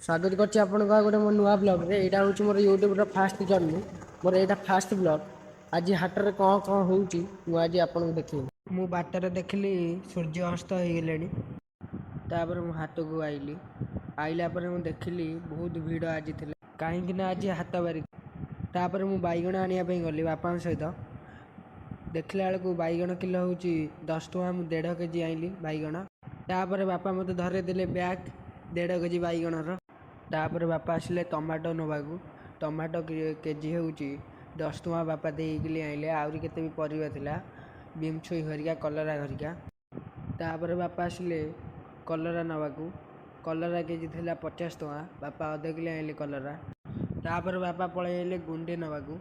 ସ୍ୱାଗତ କରୁଛି ଆପଣଙ୍କୁ ଆଉ ଗୋଟେ ମୋ ନୂଆ ବ୍ଲଗ୍ରେ। ଏଇଟା ହେଉଛି ମୋର ୟୁଟ୍ୟୁବ୍ର ଫାଷ୍ଟ ଜର୍ଣ୍ଣି। ମୋର ଏଇଟା ଫାଷ୍ଟ ବ୍ଲଗ୍। ଆଜି ହାଟରେ କ'ଣ କ'ଣ ହେଉଛି, ମୁଁ ଆଜି ଆପଣଙ୍କୁ ଦେଖେଇବି। ମୁଁ ବାଟରେ ଦେଖିଲି ସୂର୍ଯ୍ୟ ଅସ୍ତ ହେଇଗଲେଣି। ତାପରେ ମୁଁ ହାଟକୁ ଆଇଲି। ଆଇଲା ପରେ ମୁଁ ଦେଖିଲି ବହୁତ ଭିଡ଼ ଆଜି ଥିଲା, କାହିଁକି ନା ଆଜି ହାଟ ବାରି। ତାପରେ ମୁଁ ବାଇଗଣ ଆଣିବା ପାଇଁ ଗଲି ବାପାଙ୍କ ସହିତ। ଦେଖିଲା ବେଳକୁ ବାଇଗଣ କିଲୋ ହେଉଛି 10 ଟଙ୍କା। ମୁଁ 1.5 କେଜି ଆଣିଲି ବାଇଗଣ। ତାପରେ ବାପା ମୋତେ ଧରେଇ ଦେଲେ ବ୍ୟାଗ୍ 1.5 କେଜି ବାଇଗଣର। ତାପରେ ବାପା ଆସିଲେ ଟମାଟୋ ନେବାକୁ। ଟମାଟୋ କେଜି ହେଉଛି 10 ଟଙ୍କା। ବାପା ଦେଇକିଲି ଆଣିଲେ। ଆହୁରି କେତେ ବି ପରିବା ଥିଲା, ବିମ୍ ଛୁଇଁ ଘରିକା, କଲରା ଘରିକା। ତାପରେ ବାପା ଆସିଲେ କଲରା ନେବାକୁ। କଲରା କେଜି ଥିଲା 50 ଟଙ୍କା। ବାପା ଅଧ କିଲୋ ଆଣିଲେ କଲରା। ତାପରେ ବାପା ପଳେଇ ଆଇଲେ ଗୁଣ୍ଡି ନେବାକୁ।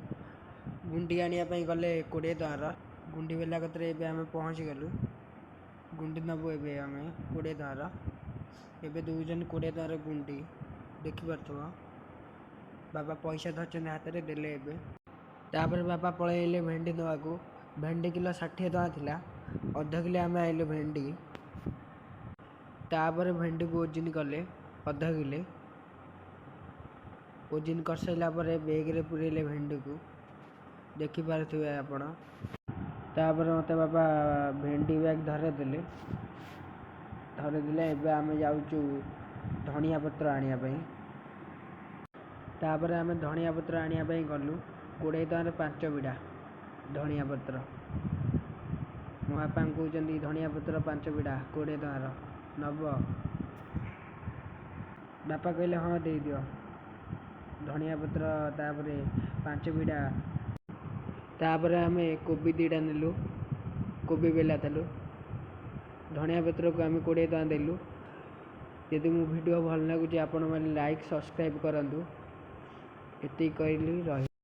ଗୁଣ୍ଡି ଆଣିବା ପାଇଁ ଗଲେ 20 ଟଙ୍କାର। ଗୁଣ୍ଡି ବେଲା କତିରେ ଏବେ ଆମେ ପହଞ୍ଚିଗଲୁ। ଗୁଣ୍ଡି ନେବୁ ଏବେ ଆମେ 20 ଟଙ୍କାର। ଏବେ ଦେଉଛନ୍ତି 20 ଟଙ୍କାର ଗୁଣ୍ଡି, ଦେଖିପାରୁଥିବ। ବାପା ପଇସା ଧରିଛନ୍ତି ହାତରେ, ଦେଲେ ଏବେ। ତାପରେ ବାପା ପଳେଇ ଆଇଲେ ଭେଣ୍ଡି ନେବାକୁ। ଭେଣ୍ଡି କିଲୋ 60 ଟଙ୍କା ଥିଲା। ଅଧ କିଲୋ ଆମେ ଆଣିଲୁ ଭେଣ୍ଡି। ତାପରେ ଭେଣ୍ଡିକୁ ଓଜନ କଲେ ଅଧ କିଲୋ। ଓଜନ କରିସାରିଲା ପରେ ବେଗ୍ରେ ପୁରେଇଲେ ଭେଣ୍ଡିକୁ, ଦେଖିପାରୁଥିବେ ଆପଣ। ତାପରେ ମୋତେ ବାପା ଭେଣ୍ଡି ବ୍ୟାଗ୍ ଧରେଇ ଦେଲେ। ଏବେ ଆମେ ଯାଉଛୁ ଧଣିଆ ପତ୍ର ଆଣିବା ପାଇଁ। ତାପରେ ଆମେ ଧଣିଆ ପତ୍ର ଆଣିବା ପାଇଁ ଗଲୁ। 20 ଟଙ୍କାରେ ପାଞ୍ଚ ବିଡ଼ା ଧଣିଆ ପତ୍ର। ମୋ ବାପାଙ୍କୁ କହୁଛନ୍ତି, ଧଣିଆ ପତ୍ର ପାଞ୍ଚ ବିଡ଼ା 20 ଟଙ୍କାର ନବ? ବାପା କହିଲେ, ହଁ, ଦେଇଦିଅ ଧଣିଆ ପତ୍ର। ତାପରେ ପାଞ୍ଚ ବିଡ଼ା। ତାପରେ ଆମେ କୋବି 2ଟା ନେଲୁ, କୋବି ବେଲା ଦେଲୁ। ଧଣିଆ ପତ୍ରକୁ ଆମେ 20 ଟଙ୍କା ଦେଲୁ। ଯଦି ମୋ ଭିଡ଼ିଓ ଭଲ ଲାଗୁଛି, ଆପଣମାନେ ଲାଇକ୍, ସବସ୍କ୍ରାଇବ୍ କରନ୍ତୁ। ଏତିକି କହିଲି, ରହିଲି।